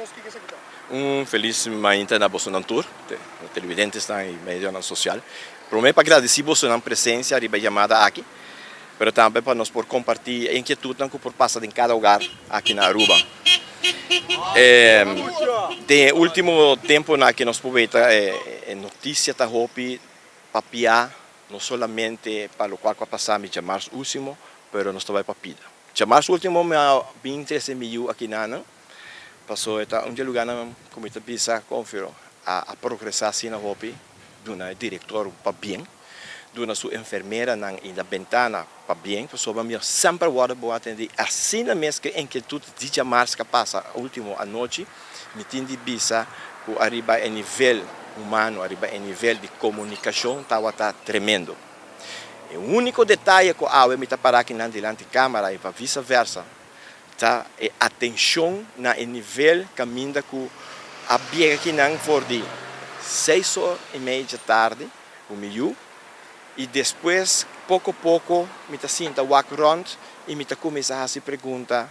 nos kiko esaki ta. Un felis mainta na bosonan tur, televidentesnan y medionan social. Prome pa gradeci bosonan presencia riba e yamada aki, pero tambe pa nos por comparti e inquietudnan cu por pasa den cada hogar aki na Aruba. Den e ultimo temponan aki nos por weta e noticia ta hopi papia no solamente pa locual cu a pasa mi djamars ultimo, pero nos ta bay pa pida. Djamars ultimo mi a bin trece mi yu aki nanan. Paso e ta un di e lugarnan ku mi ta bisa Confiro a progresá asina hopi, duna e direktor un pabien, duna su enfermeranan i na bentana pabien, pasobra mi a semper wòrdu bon atendí. Asina mes ku e inkietut di djamars ku a pasa último anochi, mi tin di bisa ku ariba e nivel humano, ariba e nivel di komunikashon tabata tremendo. E úniko detaye ku awe mi ta pará akinan dilanti kámara i pa visa versa, Ta e atencion na e nivel caminda cu a biega kinan for di seis or y media dje tardi cu mi yu y despues poco poco mi ta sinta wak rond y mi ta cuminsa haci pregunta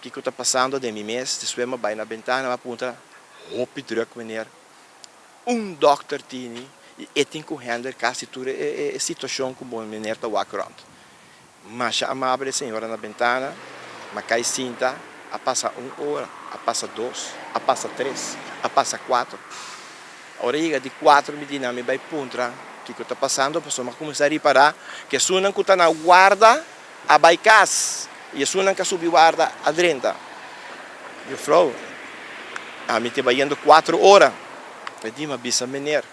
kico ta pasando den mi mes. Despues mi a bay na bentana mi a puntra hopi druk meneer un dokter tini y e tin cu handle casi tur e situacion cu bo meneer ta wak rond. Masha amabel e señora na bentana, ma kai sinta, a pasa un ora, a pasa dos, a pasa tres, a pasa cuatro. Ora yega di cuatro mi di nan mi bai puntra kico ta pasando pasobra mi a cuminsa ripara cu esunnan cu ta na warda a bai cas y esunnan cu a subi warda a drenta. Juffrouw, ami te bayendo cuatro ora. E di, mi a bisa meneer,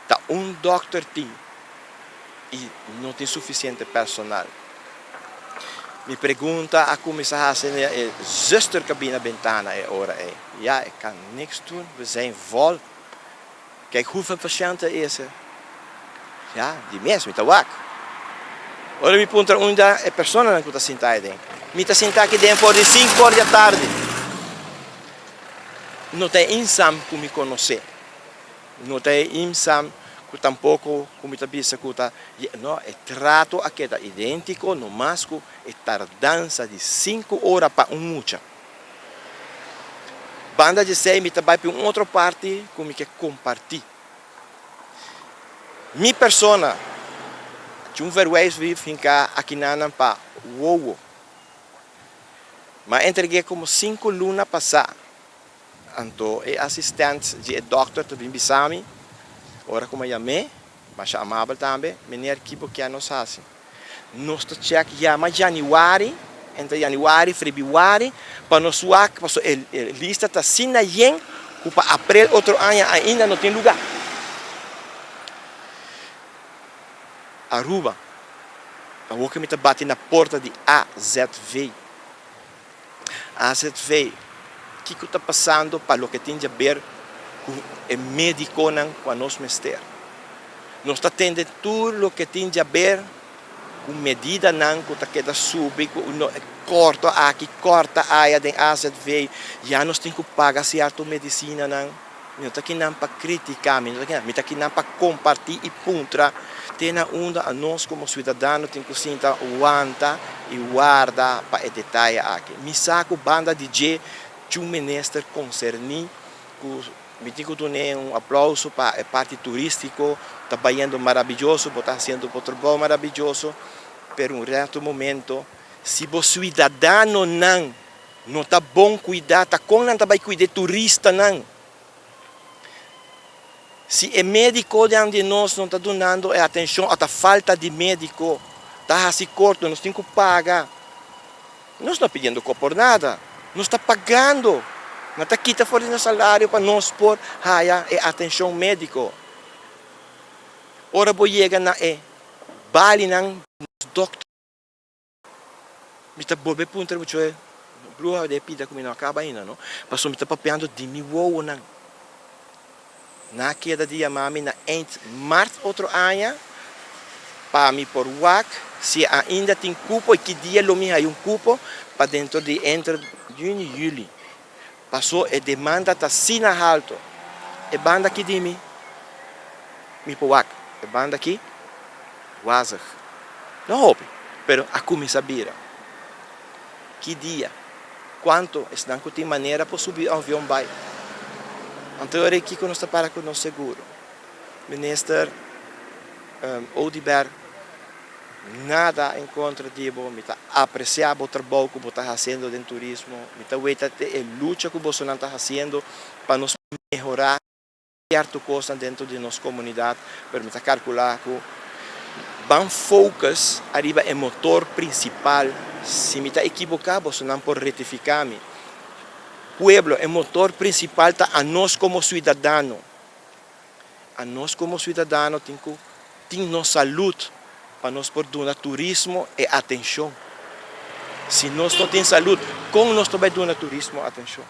ta un dokter tin. y no tin suficiente personal. Mi pregunta a cuminsa haci na e zuster cu a bini na bentana e ora ey. Ja, ik kan niks doen, we zijn vol. Kijk hoeveel patiënten is er. Ja, di mes, mi ta wak. Ora mi puntra unda e personanan cu ta sinta aden. Mi ta sinta aki den for di cinco or di atardi. No ta e insam cu mi conoce. No ta e imsam ku tampoko ku mi ta bisa ku ta no, e trato a keda idéntiko no mas ku e tardansa di sinku ora pa un mucha. Banda di esei mi ta bai pa un otro parti ku mi ke kompartí. Mi persona tin un verwijsbrief hinká akinanan pa wowo. Mi a entreg'é komo sinku luna pasá. Anto e asistent di e dòkter ta bin bisa mi, ora ku mi a yam'é, masha amabel tambe, Meneer, ki bo kier nos hasi? Nos ta chèk yama yanüari, entre yanüari, febrüari, pa nos wak, pasobra e lista ta asina yen ku pa aprel otro aña ainda no tin lugá. Aruba, awor ku mi ta bati na porta di AZV. Azv, Kiko ta pasando pa loke tin djaber ku e medikonan ku anos mester? Nos ta tende tur loke tin djaber ku medidanan ku ta keda subi ku no korto aki, korta aya den azv, ya nos tin ku paga sierto medisinanan. Mi no ta kinan pa kritiká, mi no ta kinan, mi ta kinan pa kompartí i puntra te na unda anos komo siudadano tin ku sinta wanta i warda pa e detaye aki. Mi sa ku banda di dje tjun minister konserní ku mi tin ku dun'é un aplouso pa e parti turístiko ta bayendo marabiyoso, bo ta hasiendo bo trabou marabiyoso, pero un reto momento si bo siudadanonan No ta bon cuida, ta con nan ta bay cuida e turistanan? Si e mediconan di nos no ta dunando e atencion o ta falta di medico, ta haci corto, nos tin cu paga. Nos no pidiendo co por nada, nos ta pagando, nan ta kita for di nos salario pa nos por haya e atencion medico. Ora bo yega na e balinan, nos doctor. Mi ta bolbe puntra mucho e bruha de pida ku mi no a kaba ainda no, pasobra mi ta papiando di mi wowonan. Nan a keda di yama mi na eind mart otro aña pa mi por wak si ainda tin kupo i ki dia lo mi haya un kupo pa dentro di entre juni i juli. Paso e demanda ta asina halto. E banda aki di mi, mi por wak. E banda aki, wazig. No hopi, pero a cuminsa bira. Ki dia? Kuantu esnan ku tin manera por subi avion bai? Anto e ora ei kiko nos ta para ku nos seguro? Minister Oduber, nada en kontra di bo, mi ta apresiá bo trabou ku bo ta hasiendo den turismo, mi ta weta te e lucha ku bosonan ta hasiendo pa nos mehorá sierto kosnan dentro di nos komunidat, pero mi ta kalkulá ku ban focus ariba e motor prinsipal, si mi ta ekiboká bosonan por retifiká mi. Pueblo, e motor prinsipal ta anos komo suidadano. Anos komo suidadano tin ku tin nos salud pa nos por duna turismo e atenshon. Si nos no tin salud, kon nos ta bai duna turismo atenshon?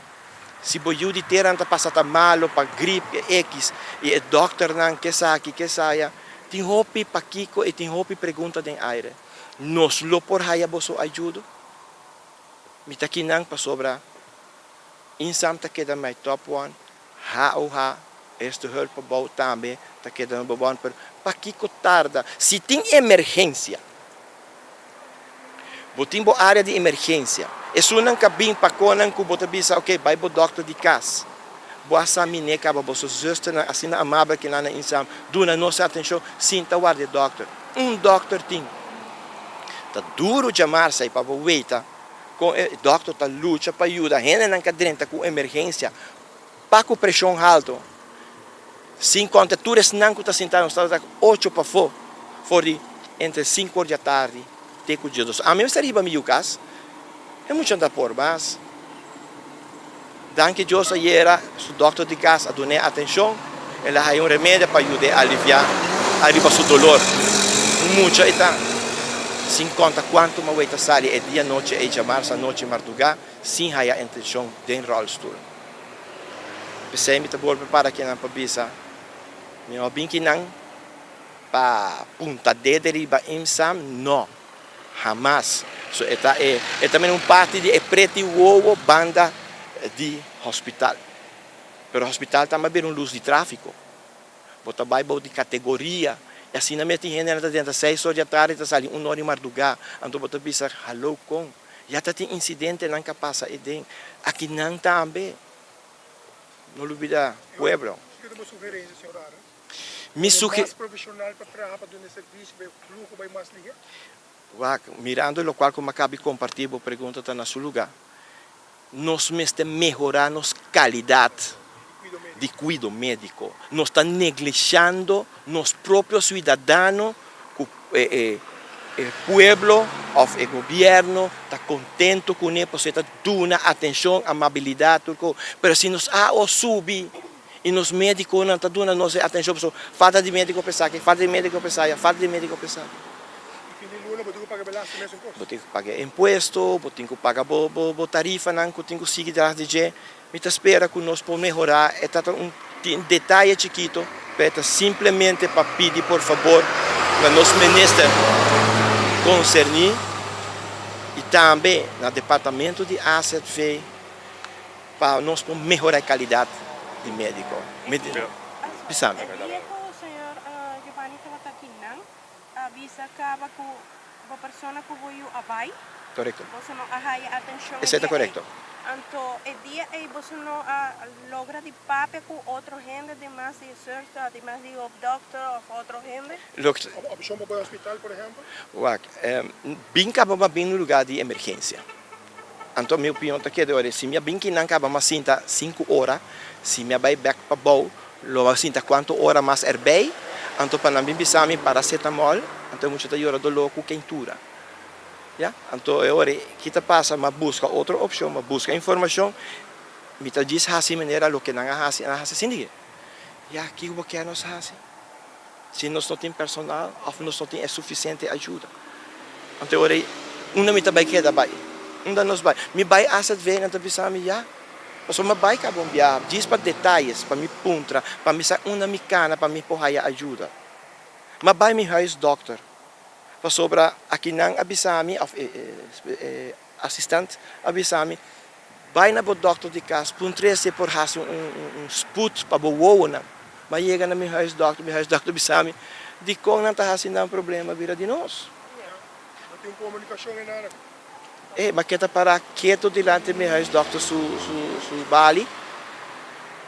Si bo yu di tera ta pasa ta malo pa grip e ekis i e dokternan ke esaki ke esaya, tin hopi pakiko i tin hopi pregunta den aire. Nos lo por haya boso ayudo? Mi ta kinan pasobra Insam ta keda my top one, HOH, Eerste Hulp Pabou tambe ta keda number one, pero pakiko tarda? Si tin emergencia. Bo tin bo área di emergensia. Esunnan ka bin pa konan ku bo ta bisa, ok, bai bo dòkter di kas. Bo a sa miné kaba boso zusternan asina amabel ki nan na insam duna nos e atenshon sin ta warda e dòkter. Un dòkter tin. Ta duru djamarsa i pa bo weita kon e dòkter ta lucha pa yuda hendenan ka drenta ku emergensia pa ku preshon haltu. Sin konta tur esnan ku ta sinta nos tabata ocho pafó for di entre sinku or di atardi te ku diesdos. Ami mester riba mi yu kas, e mucha no ta por mas. Danki Dios ayera su dòkter di kas a dun'é atenshon, el a haña un remedio pa yud'é aliviá ariba su dolor. Un mucha e ta, sin konta kuantu mawei ta sali e dia nochi ei djamarsa anochi mardugá sin haña atenshon den ròlstul. P'esei mi ta bolbe para kinan pa bisa, Mi no a bin kinan pa punta dede riba Imsam, no, hamas. So e ta e e ta mira un parti di e preti wowo banda di hospital. Pero hospital tambe a bira un lus di trafiko. Bo ta bai bou di kategoria i asina mes tin hendenan ta drenta seis or di atardi ta sali un or di mardugá. Anto bo ta bisa, Hallo kon? Ya ta tin incidentenan ka pasa eden. Akinan tambe. No lubida pueblo. Kiko ta bo sugerencia, señor Arends? Mi suge. Mas profesional pa traha pa duna e servicio pa e fluho bai mas lihe? Wak, mirando locual cu mi a cabi comparti, bo pregunta ta na su luga. Nos mester mehora nos calidad di cuido medico. Nos ta neglishando nos propio ciudadano cu e pueblo of e gobierno ta contento cune pasobra e ta duna atencion, amabilidad, tur cos. Pero si nos AO subi y nos mediconan ta duna nos e atencion pasobra falta di medico pa esaki, falta di medico pa esaya, falta di medico pa esaki. Y fin di luna bo tin cu paga belasting mesun cos. Bo tin cu paga e impuesto, bo tin cu paga bo tarifanan cu tin cu sigui tras di dje. Mi ta spera cu nos por mehora, e ta un detaye chikito, pero e ta simplemente pa pidi por fabor na nos minister concerni y tambe na departamento di AZV pa nos por mehora e calidad di medico. Bisami. E dia cu señor Giovanni tabata aki nan a bisa caba cu Bo persona ku bo yu a bai. Korekto. Boso no a haya atenshon e Esei ta dia ei. korekto. Anto e dia ei boso no a logra di papia ku otro hende demas di e zuster òf demas di e dòkter òf otro hende? Lo. Opshon pa bai hospital por ehèmpel? Wak, bin kaba bo a bin un lugá di emergensia. Anto mi opinion ta keda ora, si mi a bin kinan kaba mas sinta sinku ora, si mi a bai bek pabou lo a sinta kuantu ora mas erbei, anto pa nan bin bisa mi paracetamol, anto e mucha ta yora doló ku keintura. Ya, anto e ora ki ta pasa, mi a buska otro opshon, mi a buska informashon, mi ta djis hasi manera loke nan a hasi, nan a hasi asin dije. Ya, kiko bo kier nos hasi? Si nos no tin personal of nos no tin e sufisiente ayuda. Anto e ora ei, unda mi ta bai keda bai? Unda nos bai? Mi bai AZV, nan ta bisa mi, ya. Pasobra mi a bai kaba un biaha, djis pa detayes, pa mi puntra, pa mi sa unda mi kana pa mi por haya ayuda. Mi a bai mi huisdokter, pasobra akinan a bisa mi, of e asistent a bisa mi, Bai na bo dokter di kas, puntr'é si e por hasi un sput pa bo wowonan. Mi a yega na mi huisdokter, mi huisdokter bisa mi, Dikon nan ta hasi nan problema bira di nos? No tin un komunikashon e nada. E, m'a keda para ketu dilanti mi huisdokter su su su bali,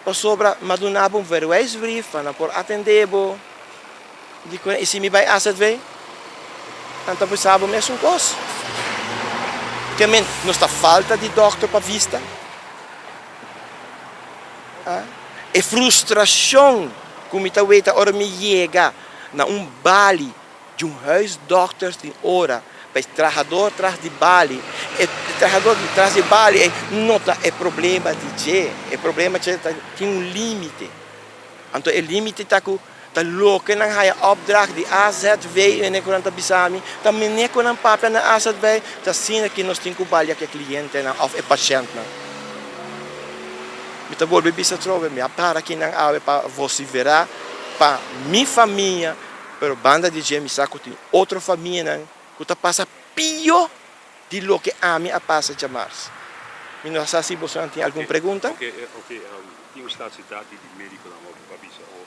pasobra m'a duna bo un verwijsbrief pa nan por atendé bo. Dikon i si mi bai azv, nan ta bisa bo mesun kos. Ke men, nos ta falta di dòkter pa vista? Ah, e frustrashon ku mi ta weta ora mi yega na un bali di un huisdòkter tin ora pa e trahador tras di bali, e trahador tras di bali ei no ta e problema di dje, e problema dje ta tin un limite. Anto e limite ta ku ta loke nan haya opdracht di AZV, mene ku nan ta bisa mi, ta mene ku nan papia na AZV, ta asina ki nos tin ku balia ku e klientenan òf e pashèntnan. Mi ta bolbe bisa atrobe, mi a para akinan awe pa vosiferá pa mi famia, pero banda di dje mi sa ku tin otro famianan ku ta pasa pio di loke ami a pasa djamars. Mi no sa si bosonan tin algun pregunta. Ok, ok, tin un scarsidad di mediconan hopi pa bisa o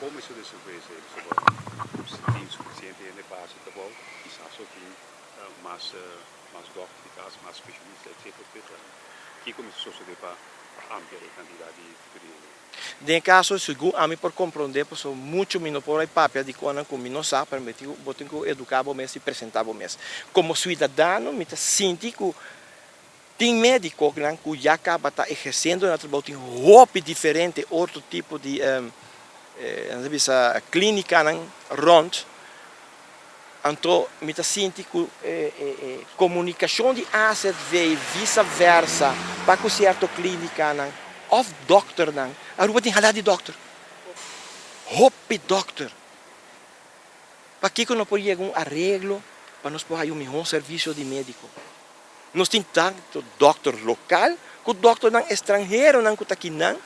como eso resolve esey? Pasobra si tin suficiente hende pa haci trabou, kisas so tin mas mas dokter di cas, mas specialista etcetera etcetera. Kico mester sosode pa amplia e cantidad di hende? Den e kaso, segun ami por komprondé, pasobra muchu mi no por bai papia di konan ku mi no sa, pero mi tin ku, bo tin ku eduká bo mes i presentá bo mes. Komo suidadano mi ta sinti ku tin médikonan ku ya kaba ta ehersendo nan trabou, tin hopi diferente otro tipo di, nan ta bisa, klínikanan rònt. Anto mi ta sinti ku e komunikashon di azv visa versa pa ku sierto klinikanan òf dòkternan. Aruba tin hala di dòkter, hopi dòkter. Pakiko no por yega un areglo pa nos por haya un mihó servisio di médiko? Nos tin tantu dòkter lokal ku dòkternan estranheronan ku ta kinan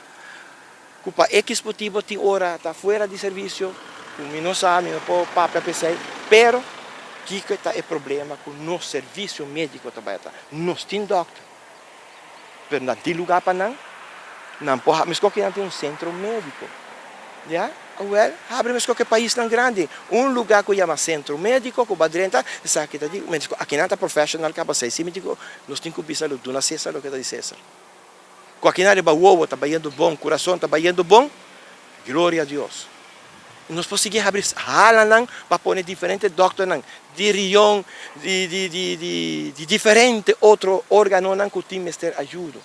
ku pa ekis motibo tin ora ta fuera di servisio ku mi no sa, mi no por papia p'esei, pero kiko ta e problema ku nos servisio mediko ta bai ata? Nos tin dòkter, pero nan tin lugá pa nan, nan por habri meskos ku nan tin un sentro mediko, ya, awèl habri meskos ku e paisnan grandi, un lugá ku yama sentro mediko ku bo a drenta esaki ta di mediko, akinan ta profeshonal kaba esei, si mi di ku nos tin ku bisa lo duna Cesar loke ta di Cesar. Ku akina riba wowo ta bayendo bon, kurason ta bayendo bon, gloria a Dios. I nos por sigui habri halanan pa pone diferente dòkternan di rion, di diferente otro organonan ku tin mester ayudo.